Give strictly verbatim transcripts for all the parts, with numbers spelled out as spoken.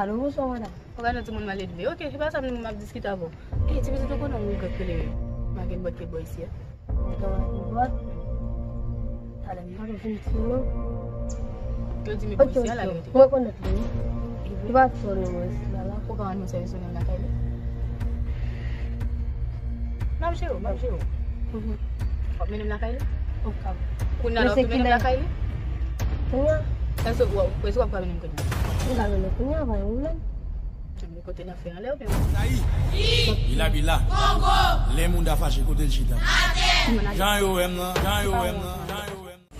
Alo, bonswa, madanm. Ou ka nan timoun maledve. Oke, se pa sa m ap diskite avè w. E, ti pitit, ou konnen yon gwoup k rele Magenbòt ki bò isi a? Magenbòt? Talè m pa konn fin ti non. Yo di m bò isi a, la verite. Mwen konn li. Li pa fè nimewo isi la la. Ou ka rann mwen sèvis, ou menm lakay li? M ap jere w, m ap jere w. W ap mennen m lakay li? Kounye a la, w ap mennen m lakay li? Kounye a? Èske w, èske w ap ka mennen m kounye a? M ka mennen w kounye a, pa gen pwoblèm. Kote n ap fè anlè oubyen? Bila, bila. Lè moun ta fache, kote l chita? Jan yo wè m nan, jan yo wè m nan, jan yo wè m nan.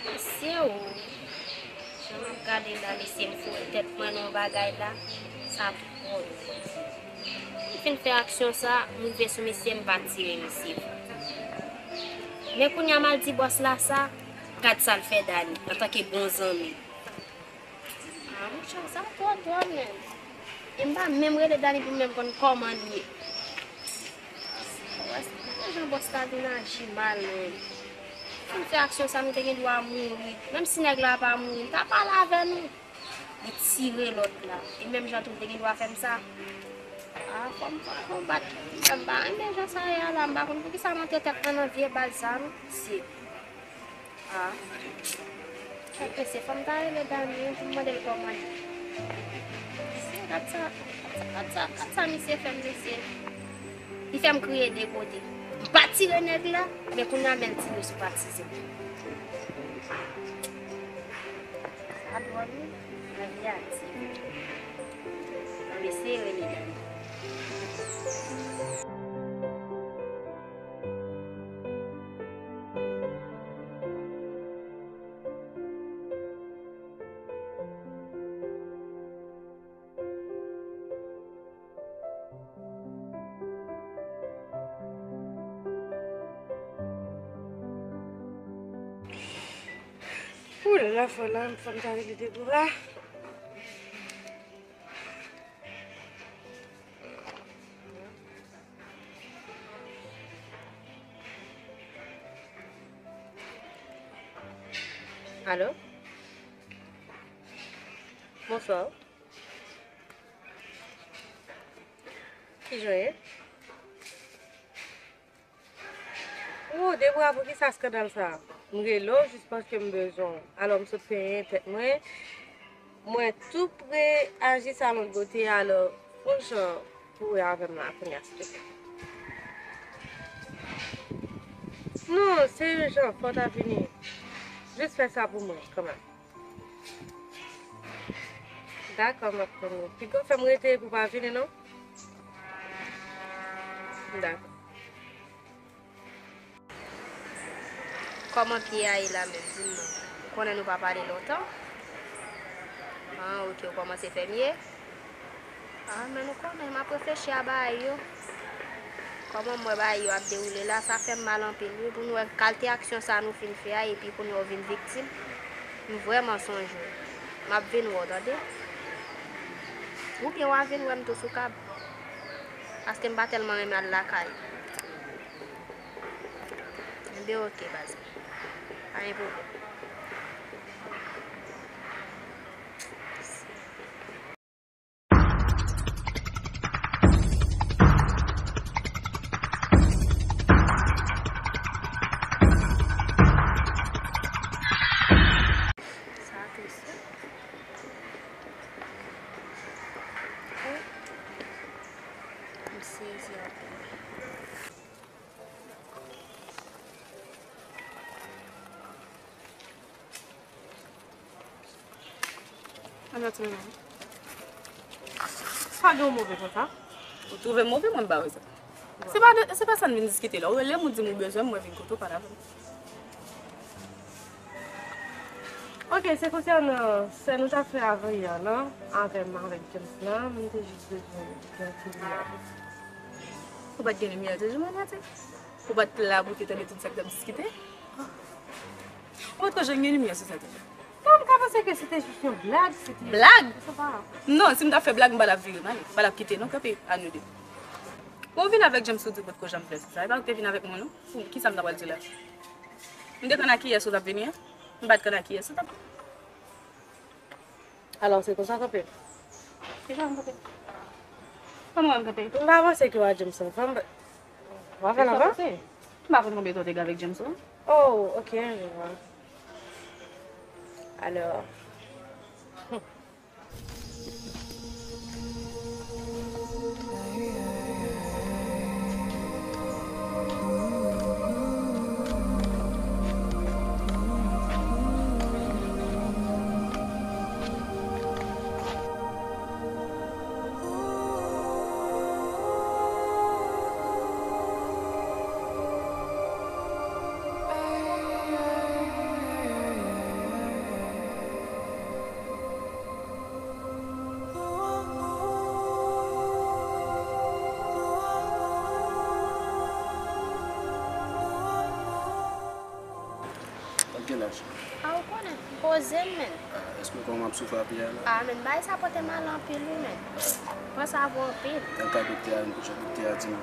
Mesye o, jan m ap gade la, mesye, m foure tèt mwen nan yon bagay la, sa twòp. M fin fè aksyon sa, m rive sou misye, m pa tire misye. Men kounye a m al di bòs la sa, gad sa l fè Dani, antanke bon zanmi. Ah, monchè, sa twò twò menm. E m pa menm rele Dani pou m menm konn kòman l ye. Wè, wè jan bòs la vin aji mal menm. Pou m fè aksyon sa, nou te gen dwa mouri. Menm si nèg la pa mouri, m ta pale avè nou. Li tire lòt la. E menm jan tou, li te gen dwa fè m sa. Ah, fò m, fò m bat. M pa renmen jan sa ye a la. M pa konn poukisa m antre tèt mwen nan vye bal sa, non. Se. Ah. Kèk mesye, fò m ta rele Dani wi, pou m mande l kòman l ye. Mesye, gad sa, gad sa, gad sa, gad sa misye fè m, mesye. Li fè m kriye de kote. M pa tire nèg la, men kounye a men l tire sou patizan. Sa dwòl wi, nan vi a di. Mwen eseye rele Dani. Ou la la, fò la, fò m ta rele de gou la. Alo? Bonswa. Kijan w ye? Oh, Debra, poukisa eskandal sa? M rele w jis paske m bezwen w. Alò, m sot penyen tèt mwen. Mwen tou pre aji sa lòt kote, alò, fon jan pou wè avè m la kounye a, silteplè. Non, se ijan, fò w ta vini. Jis fè sa pou mwen, kanmenm. Dakò, m ap tann ou. Piga w fè m rete epi w pa vini, non? Dakò. Kòman pye a ye la menm, di m non? M konnen nou pa pale lontan. Ah, oke, ou kòmanse fè mye. Ah, men nou konnen, m ap reflechi a bagay yo. Kòman m wè bagay yo ap dewoule la, sa fè m mal anpil, wi, pou nou wè kalte aksyon sa nou fin fè a, epi kounye a w vin viktim. M vrèman sonje w. M ap vin wè w, tande? Oubyen w a vin wè m tou sou kab. Paske m pa tèlman renmen al lakay. Enben, oke, baz. Pa gen pwoblèm. Sa tris, wi. Wi. M sezi anpil. Ann fè ti menaj. Pa gen yon move konsa. Ou twouve m move, mwen m pa wè sa. Se pa de, se pa sa n vin diskite la. Ou rele m, ou di m ou bezwen m, mwen vin kote w pale avè m. Oke, se konsènan sè nou t ap fè avanyè a lan, avè m, avèk James lan, m te jis bezwen gen ti limyè. Ou pa t gen limyè, te jwenn maten. Ou pa t la pou te tande tout sa k t ap diskite. Ou potko janm gen limyè sou sa tou. Bon, m ka panse ke se te jis yon blag, se te... Blag? Sa pa. Non, si m ta fè blag, m pa t ap vire m ale. M pa t ap kite non kanpe a nou de. Bon, ou vin avèk James ou di ou potko janm fè sa. E pa ou te vin avèk mwen non. Pou ki sa m ta pral di la? M te konn a kiyès ou t ap vini an? M pa t konn a kiyès ou t ap... Alò, se konsa kanpe. Se konsa kanpe. Kòman kanpe? M pa panse ke w a James anvan. W a fè l anvan? M pa konn konbyen tan w te gen avèk James ou. Oh, ok, je vois. Alò. Ak gen laj. A, ou konnen, poze m, menn. A, èske w konnen m ap soufri apre a la? A, menn, bagay sa pote m ale anpil, wi, menn. Pran sa pou anpil. Nan ka doktè a, menn, pou jan doktè a di m,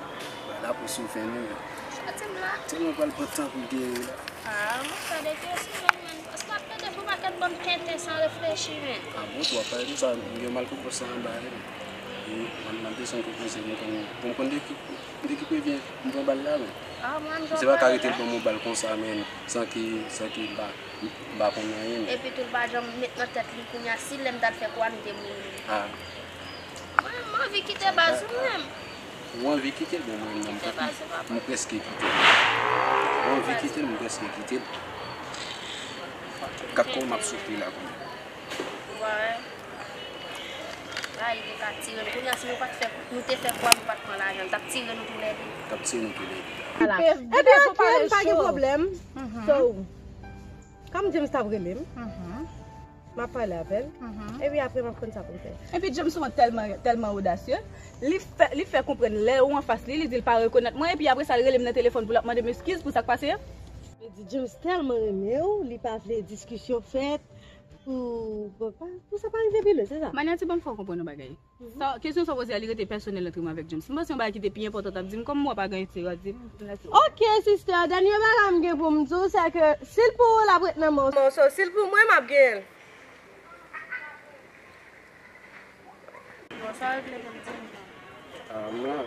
ba la pou sou fen nou, menn. Sa di m la? Tèlman pral pran tan pou l geri la. A, mwen fè de kesyon, menn, paske ap pede fè yon pakèt bann tenten san reflechi, menn. A bon, tou ap pale de sa, m gen mal pou pòs sa anba, menn. E, mwen, mwen desann pou poze m, pou m konn de ki, de ki prevyen m pran bal la, menn. A, mwen, m... Se pa ka rete l ban m yon bal konsa, menn, san ke, san ke m pa, m pa konn anyen, menn. Epi tou, l pa janm met nan tèt li kounye a, si lè m t al fè kwa, m te mouri. A. Mwen, m anvi kite baz ou menm. Ou anvi kite l? Bon, mwen menm, m prèske kite l. Ou anvi kite l, m prèske kite l. Gad kòman m ap soufri la kounye a. Wè. Bagay te ka tire nou. Kounye a, si nou pa t fè, nou te fè kwa, nou pa t pran lajan, l t ap tire nou toulède. T ap tire nou toulède. Epi, ok, m pa gen pwoblèm. So, kòm James t ap rele m, m ap pale avè l. Epi apre, m ap konn sa pou m fè. Epi James ou tèlman, tèlman odasye. Li fè, li fè konprann lè ou anfas li, li di l pa rekonèt mwen. Epi apre sa, l rele m nan telefòn pou l ap mande m eskiz pou sa k pase a. Li di James tèlman renmen w, li pa vle diskisyon fèt pou, pou, pou sa pa rive pi lwen, se sa? Manyè, ti ban m fè w konprann yon bagay. Sa, kesyon sa w poze a, li rete pèsonèl ant mwen avèk James. M panse yon bagay ki te pi enpòtan t ap di m, kòm mwen pa gen enterè, di m. Ok, sister, dènye bagay m gen pou m di w, se ke si l pou ou, l ap ret nan men w. So, si l pou mwen, m ap genyen l. Bon, sa w vle pou m di m? A, m la,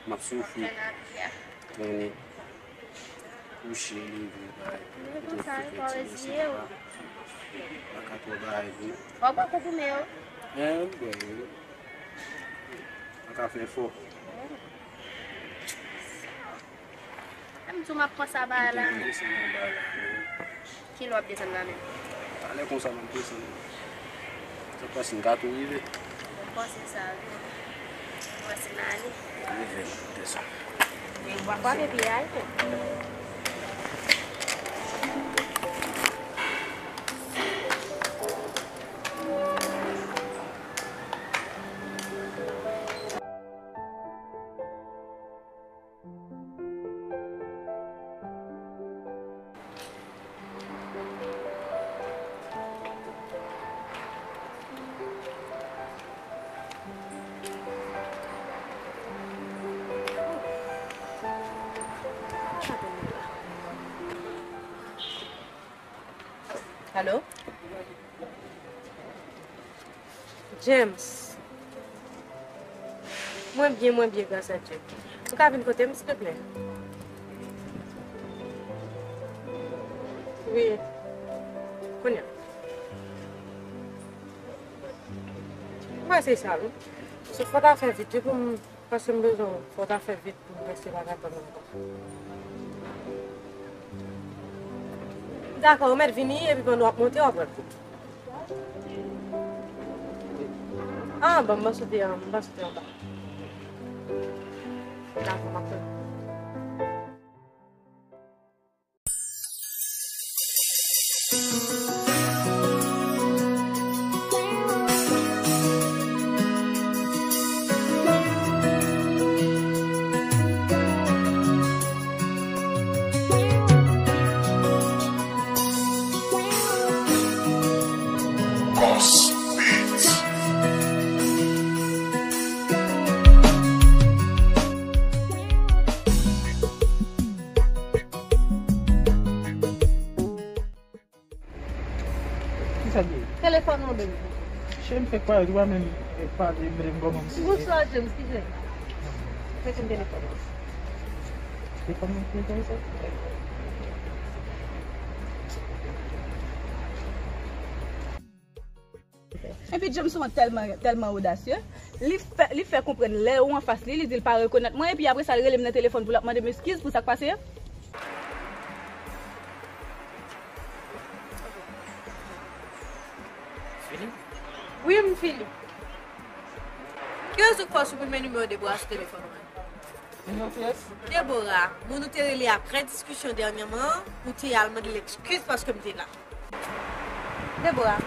m ap soufri. Trennen. Kouche, leve, bay. Mwen konsa, wi, fò reziye w. Pa ka twò bay, wi. W ap bwè konprime yo? Hein, m bwè yo. Pa ka fè efò. Menm tou m ap pran sa ba la. M desann anba la, wi. Kilè w ap desann la menm? Talè konsa m ap desann. Sa pase m ka tou rive. Mwen panse sa wi. Mwen panse m ale. Rive m desann. Men w ap frape pye a wi. Alo? James. Mwen byen, mwen byen, gras a Dye. Ou ka vin kote m, silteplè? Wi. Kounye a. Mwen se sa, wi. Se fò ta fè vit, wi, pou m Paske m bezwen w, fò w ta fè vit pou m prèske pa ka tann ankò. Dakò, ou mèt vini, epi pandan w ap monte, w ap wè l tou. Ah, bon, m pa soti an, m pa soti anba. Dakò, m ap tann. Kèk pale, ou pa menm pale, menm kòman m se. Bonswa, James, kijan? Fè m telefòn. Telefòn mwen, telefòn sa? Epi James ou tèlman, tèlman odasye. Li fè, li fè konprann lè ou anfas li, li di l pa rekonèt mwen, epi apre sa, l rele m nan telefòn pou l ap mande m eskiz pou sa k pase a. Fini? Wi, m fini. Ki rezon k fè w siprime nimewo Debora sou telefòn mwen? Nimewo kiyès? Debora, moun ou te rele apre diskisyon dènyèman an, ou te al mande l eskiz paske m te la. Debora.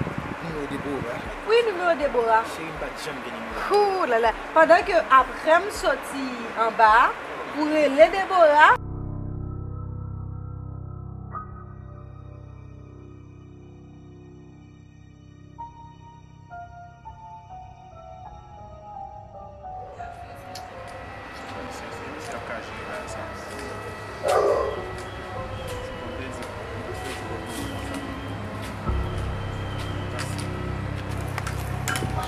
Nimewo Debora? Wi, nimewo Debora. Cheri, m pa t janm gen nimewo. Hoo la la. Pandan ke apre m soti anba a, ou rele Debora.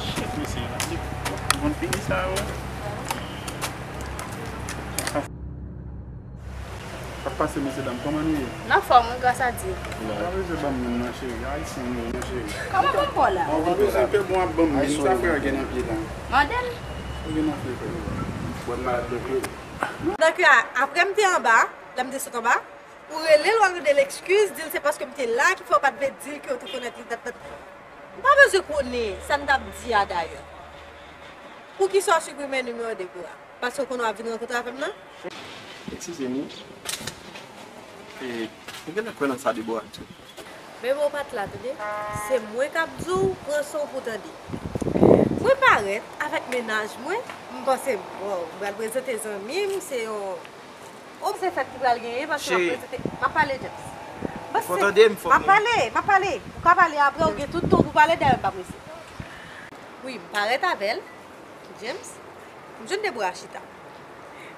Shit, mesye, li konn fini sa, wi. Sa k pase, mesye dam, kòman nou ye? N anfòm, wi, gras a Dye. Pa bezwen ban m moun nan, cheri. Ayisyen nou ye, non, cheri. Kòman papa w la? Ou bezwen fè bon ap ban m moun, sa frè a gen nan pye la. Mande l. Ou gen nan pye, frè. Mwen malad nan pye. Donk, a, apre m te anba, lè m te sot anba, ou rele l, w al mande l eskiz, di l se paske m te la ki fè w pa t vle di l ke w te konèt li, dat, dat. M pa bezwen konnen sa n t ap di a, dayè. Poukisa w siprime nimewo Debora? Paske w konnen w ap vin rankontre avè m nan? Eskize m wi. E, ou genlè kwè nan sa Debora di w? Menm ou pa t la, tande. Se mwen k ap di w, pran san w pou w tande. Mwen parèt avèk mennaj mwen, m panse, bon, m pral prezante zanmi m, se yon, yon se fèt ki pral genyen, paske m ap prezante, m ap pale, James. Fò w tande m, fò w tande m. M ap pale, m ap pale. Ou ka pale apre, ou gen tout tan pou pale, dayè m pa prese. Wi, m parèt avè l. James, m jwenn Debora chita.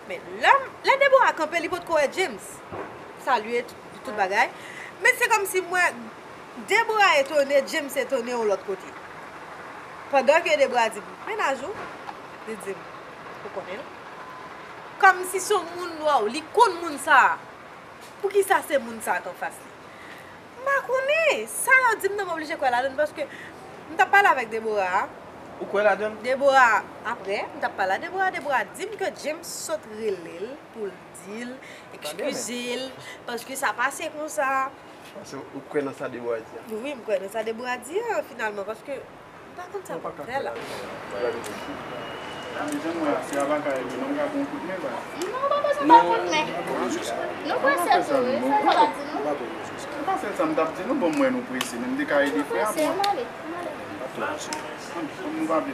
Men lè, lè Debora kanpe, li potko wè James. Salye, tout, tout bagay. Men se kòmsi m wè Debora etone, James etone yon lòt kote. Pandan ke Debora di m, "Mennaj ou?" Li di m, "Ou konnen l?" Kòmsi se yon moun, waw, li konn moun sa a. Poukisa se moun sa a k anfas li? M pa konnen. Sa yo di m nan, m oblije kwè ladan l, paske m t ap pale avèk Debora a. Ou kwè ladan l? Debora, apre, m t ap pale a Debora, Debora di m ke James sot rele l pou l di l eskize l, paske sa pase konsa. Paske ou kwè nan sa Debora di a? Wi, m kwè nan sa Debora di a, finalman, paske M pa konn sa pou m fè la. Gade jan mwen ap fè a pa ka ede non, m ka pran kout men, baz. Non, ou pa bezwen pran kout men. Nou prese tou wi, sa sa pa di nou. M pa sèl sa m t ap di nou, bon, m wè nou prese, men m te ka ede frè a, bon. Nou prese, ann ale, ann ale. Ann, ann, nou pa vle.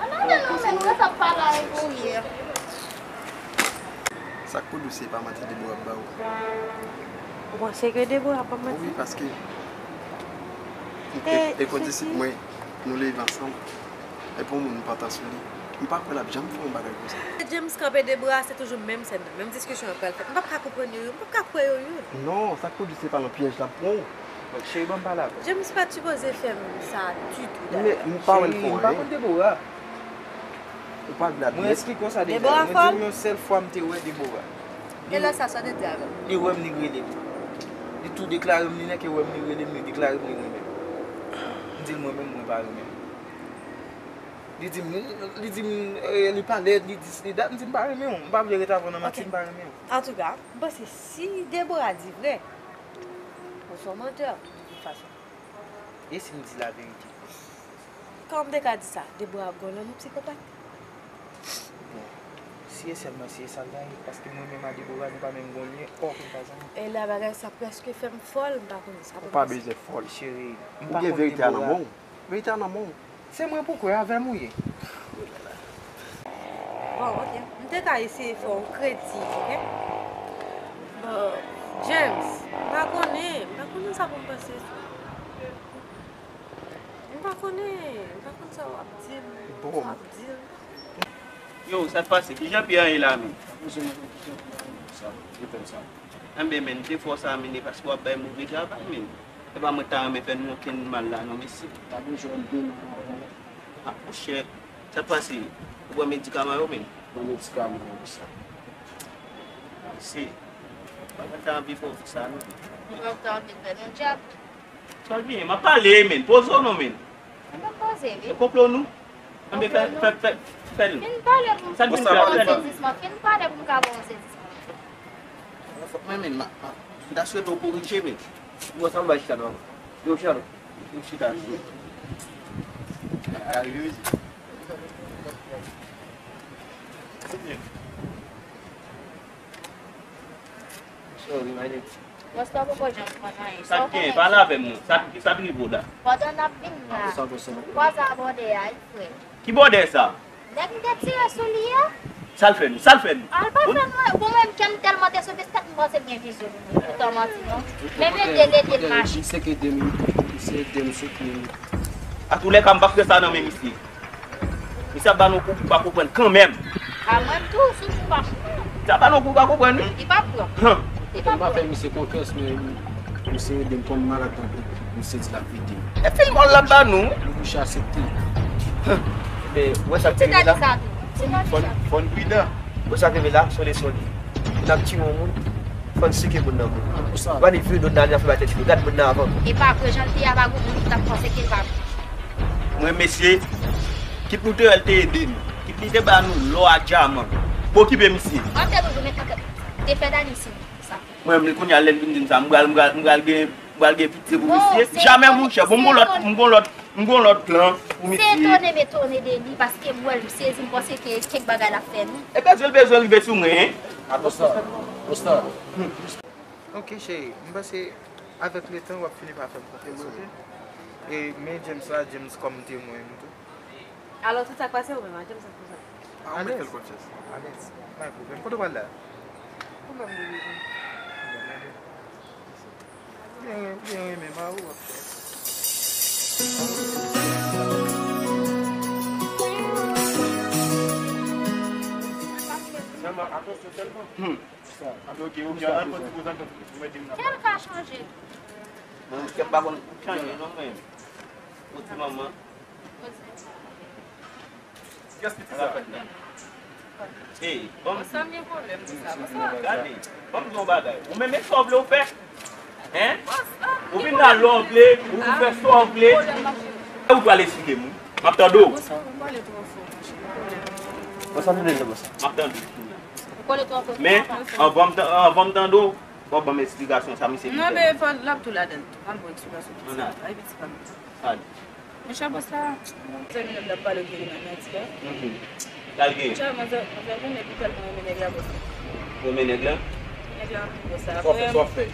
Ann ale non, men nou ret ap pale avèk ou yè. Sa k pou di w si e pa manti Debora ap ba w? Ou panse ke Debora ap ban m manti? Wi, paske e, e kondisip mwen, nou leve ansanm. Epi yon moun m pa ta sou li. M pa kwè l ap janm fè yon bagay konsa. James kanpe Debora, se toujou menm sèn nan, menm diskisyon an pral fèt. M p ap ka konprann yo, yo, m p ap ka kwè yo, yo. Non, sa k pou di w se pa nan pyèj l ap pran w? Cheri, ban m pale avè w. James pa t sipoze fè m sa ditou, dayè. Men m pa wè l fè w anyen. Cheri, m pa konn Debora. Ou pa vle admèt. Mwen eksplike w sa deja. Debora fòl. Mwen di w yon sèl fwa m te wè Debora. E lè sa, sa w te di avè l? Li wè m, li rele m. Li tou deklare m, li nèk e wè m, li rele m, li deklare m, li renmen m. M di l mwen menm, mwen pa renmen l. Li di m, li di m, eh, li pa lèd, li dis, li dat, m di m pa renmen w. M pa vle ret avè w nan manti, m pa renmen w. Antouka, m panse si Debora di vrè, ou se yon mantè, de tout fason. E si m di laverite? Kòman m te ka di sa? Debora ap gen yon lanmou psikopat. Bon, si e sèlman si e sa l ta ye, paske mwen menm a Debora, nou pa menm gen yon lyen, ò, nou pa zanmi. E la bagay sa prèske fè m fòl, m pa konnen sa pou m fè. Ou pa bezwen fòl. Cheri, m pa konn Debora. Ou gen verite a nan men w. Verite a nan men w. Se mwen pou kwè, avè m ou ye. Bon, ok. M te ka eseye fè w kredi, ok? Bon, James, m pa konnen, m pa konnen sa pou m panse. M pa konnen, m pa konn sa w ap di m, sa w ap di m. Yo, sa k pase? Kijan pye an ye la menm? Enben, men, te fò sa, men, e paske w ap bay move travay, men. Se pa mwen ta renmen fè nou okenn mal la non, mesye. Pa bezwen de non. Ah, monchè, sa k pase? Ou pran medikaman yo menm? Pran medikaman yo, sa. Mesye, pa mwen ta anvi fè w sa non. Mwen ta anvi fè nou djab. Sa l genyen? M ap pale, menn. Poze w non, menn. Mwen pa poze, wi. Se konplo nou? Anben, fè, fè, fè, fè l. Fin pale pou m ka ba w sezisman. Fin pale pou m ka ba w sezisman. Fòk mwen, menn, ma, ma, m ta swete w korije, menn. Bon, sa m bay chita non. Yo, chita non. Yo, chita. Sorry, my nigga. Bòs la poko janm konn anyen. Sa k gen? Pale avè m non. Sa, sa k rive w la? Pandan n ap vin la, kwaze abòde a, wi, frè. Ki bòde sa? Nèg m te tire sou li a. Sa l fè nou? Sa l fè nou? Al pa fè mwen. Bon, mwen menm, kè m tèlman te sou bistèk, m panse m gen vizyon pou tòmante non. Men m ede l, ede l mache. Misye k ede m, misye ede m soutni m. Atoulèka, m p ap fè sa nan men misye. Misye ap ba nou kou pou pa konprann kanmenm. A mwen tou, sou kou pa konprann. Misye ap ba nou kou pa konprann, wi. Li p ap pran. Li p ap pran. M pa fè misye konfyans, men misye ede m kòm malad tankou misye di l ap ede m. E fil mòl l ap ba nou. Li bouche aksepte. Men, ou wè sa k rive la? Fò n, fò n pridan. Ou wè sa k rive la? Sole, sole. N ap tiye yon moun. Fò n seke moun nan moun. Gade videyo n nan, n ap fè batèt li. Gad moun nan avan. E pa vre, jan l te ye a, pa gen moun ki t ap panse ke l pa vre. Mwen, mesye, kit nou te wè l te ede nou, kit li te ba nou lò ak dyaman, pa okipe misye. Mwen te toujou met kakèt. Te fè Dani siy sa. Mwen menm, kounye a, lè l vin di m sa, m pral, m pral, m pral gen, m pral gen pitye pou misye. Jamè, monchè. Bon, m gon lòt, m gon lòt, m gon lòt plan pou misye. Se etone m etone de li, paske m wè l, m sezi, m panse ke kèk bagay l ap fè nou. E bezwen l bezwen rive sou mwen, en. Akosa, Akosa. Ok, cheri, m panse avèk letan w ap fini pa fè m konfyans, ok? E men James la, James kòm temwen m tou. Alò, tout sa k pase ou menm a James ap konsa? A, ou mèt fè l konfyans. Alèz. Pa gen pwoblèm. Kote w pral la? Pwoblèm de li menm. Byen, byen, men mari w ap fè. Sèlman, atansyon sèlman. Hmm. Kè l ka chanje. Mwen, kè m pa konn chanje non, mwen. Ou ti manman. Kiyès ki di sa? Ey, ban m di. Sa m gen pwoblèm pou sa. Gade, ban m di yon bagay. Ou menm, e sa w vle w fè? Hen? Ou vin la lè w vle, ou vin fè sa w vle. E ou pral esplike m, wi. M ap tande w. M ap tande w. Men, anvan m ta-, anvan m tande w, fò w ban m esplikasyon sa misye vin fè. Non, men fò l ap tou ladan l tou. Ban m bon esplikasyon pou sa. Ay, piti pa m. Monchè, bòs la, zanmi nèg la ap pale de li nan mèdi a. Mhm. Sa l gen? Monchè, manzè, manzè konnen li tèlman renmen nèg la, bòs la. Renmen nèg la? Nèg la anpil, bòs la. Sa w fè, sa w fè?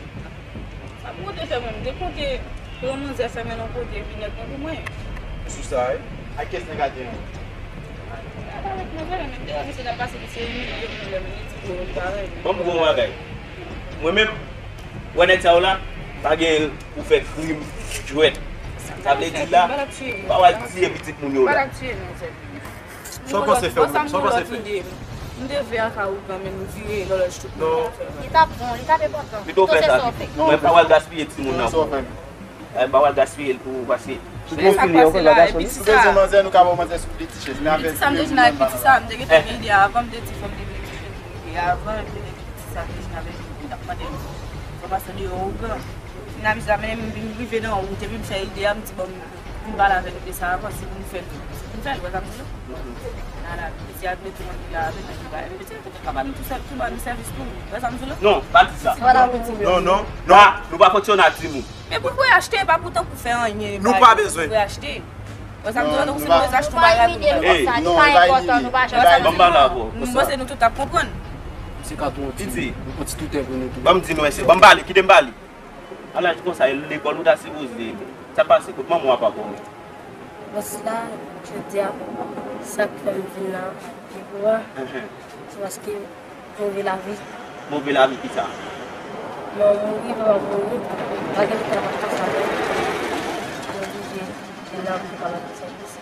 Sa m konte fè mwen, m te konte pran manzè fèmen nan kote, epi nèg mwen pou mwen. Sou sa, wi. Ak kiyès nèg la te renmen? Avèk manzè la, men m te wè misye t ap pase, misye imilye mwen, lè m di pou mwen parèy. Ban m di w yon bagay. Mwen menm, wè nèg sa yo la, pa gen pou fè krim jwèt. Sa vle di la, pa w al tiye pitit moun yo la. Sa w panse fè ou menm? Sa w panse fè? M te vle ak awogan, men m vire lòlòj tout moun. Non. Li t ap bon, li t ap enpòtan. Pito w fè sa pito. Mwen pa w al gaspiye timoun nan pou. Eh, pa w al gaspiye l pou ou, paske. Tout moun fini, ou konn bagay sou li. Si w bezwen manzè, nou ka ba w manzè sou de ti chèz, men avèk piti sa, m te gentan gen ide a avan, m te di fò m te vin ede avan, m te gen piti sa, m te vin avèk li, m t ap mande l. Fò pase deyò ougan. Fin ap di sa, men m vin rive nan wout, epi m fè ide a, m di bon, m vin pale avè l de sa avan, si pou m fè l, si pou m fè l, wè sa m di nou? Ala, si ap mete mwen la avè l, men li pa, epi se tout ka ba nou tou sèl, tou ba nou sèvis tou, wè sa m di nou? Non, pa di sa. Non, non, non, nou pa fonksyone ak timoun. Men pou l voye achte, e pa pou tankou fè anyen. Nou pa bezwen. Pou voye achte. Wè sa m di w, tankou si nou bezwen achte yon bagay pou nou fè. Ey, non, e pa imilye. Ban m pale avè w. M panse nou tout ap konprann. Misye ka tou yon ti, yon ti toutè pou nou tou. Ban m di nou, mesye, ban m pale, kite m pale. Ala, konsa, e lekòl ou ta sipoze. Sa pase, kot manman w ap avè w? Bòs la, jodi a, sa k fè m vin la, pi pou a, se paske move lavi. Move lavi kisa? Manman mouri, papa mouri, pa gen leta pa ka sa. Mwen oblije vin la pou te ka ba nou sèvis.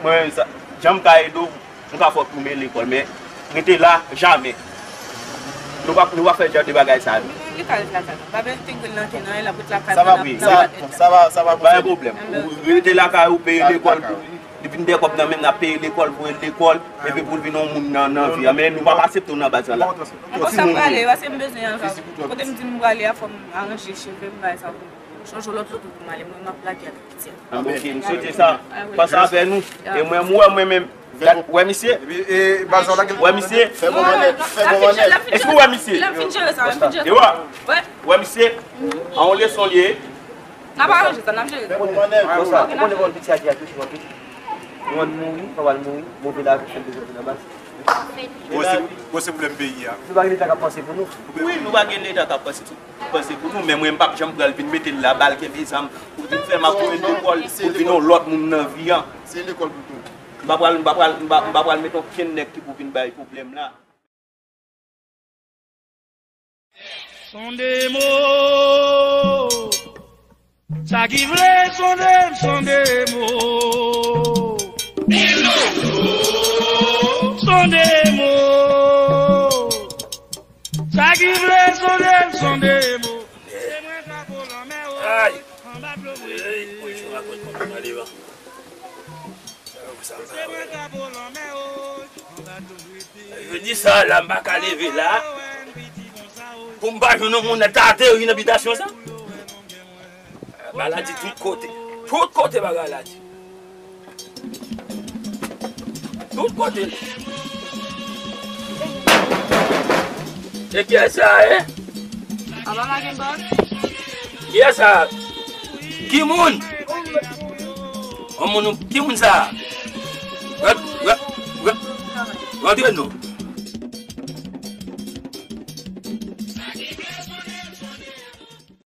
Mwen, sa, jan m ka ede w, m ka fè w tounen lekòl, men rete la, jamè. Nou pa, nou pa fè jan de bagay sa yo. Li ka ret lakay la. Pa bezwen te grenn nan te nan, l ap ret lakay la. Sa va, sa va, sa va, sa va. Pa gen pwoblèm. Ou rete lakay ou, peye lekòl. Li vin de kòb nan men, n ap peye lekòl, voye l lekòl, epi pou l vin yon moun nan, nan vi a. Men nou p ap aksepte w nan baz la. Bon, sa m prale, paske m bezwen ansanm. Kote m di m prale a, fò m aranje cheve m, bagay sa. Chonje lòt look pou m ale, mwen m ap lage ak piti a. Ah, ok, m swete sa. Pase avè nou. E mwen, m wè mwen menm. Gad, wè misye. Epi, e, baz la, wè misye. Fè bon manèv, fè bon manèv. Èske w wè misye? L ap fin jere sa, l ap fin jere sa. Ewa. Wè misye. A yon leson l ye. N ap aranje sa, n ap jere sa. Fè bon manèv. Konsa, ou konnen bon piti a di a tou, se yon piti. Yon mouri, pa pral mouri, move lavi, fè bezwen vin anba. Bon, se, bon, se pwoblèm peyi a. Nou pa gen Leta k ap panse pou nou. Wi, nou pa gen Leta k ap panse, panse pou nou, men mwen, m p ap janm pral vin mete l la, ba l kenbe zam, pou vin fè m ap voye l lekòl, pou l vin yon lòt moun nan vi a. Se lekòl pou tou. M pa pral, m pa pral, m pa, m pa pral mete okenn nèg ki pou vin bay pwoblèm la. Sonde mo. Sa ki vle sonde m, sonde mo. Sonde mo. Sa ki vle sonde m, sonde mo. Se mwen drapo lanmè o. Ay. Anba dlo mwen. Ey, mwen jwe ak mwen konn mwen devan. Jodi sa la, m pa ka leve la pou m pa jwenn yon moun nan ateri nan bitasyon sa. Bagay la di tout kote. Tout kote bagay la di. Tout kote. E kiyès sa ye? Papa Makenbòs. Kiyès sa? Ki moun? Yon moun, ki moun sa? Rant-, rant-, rant-, rantre non.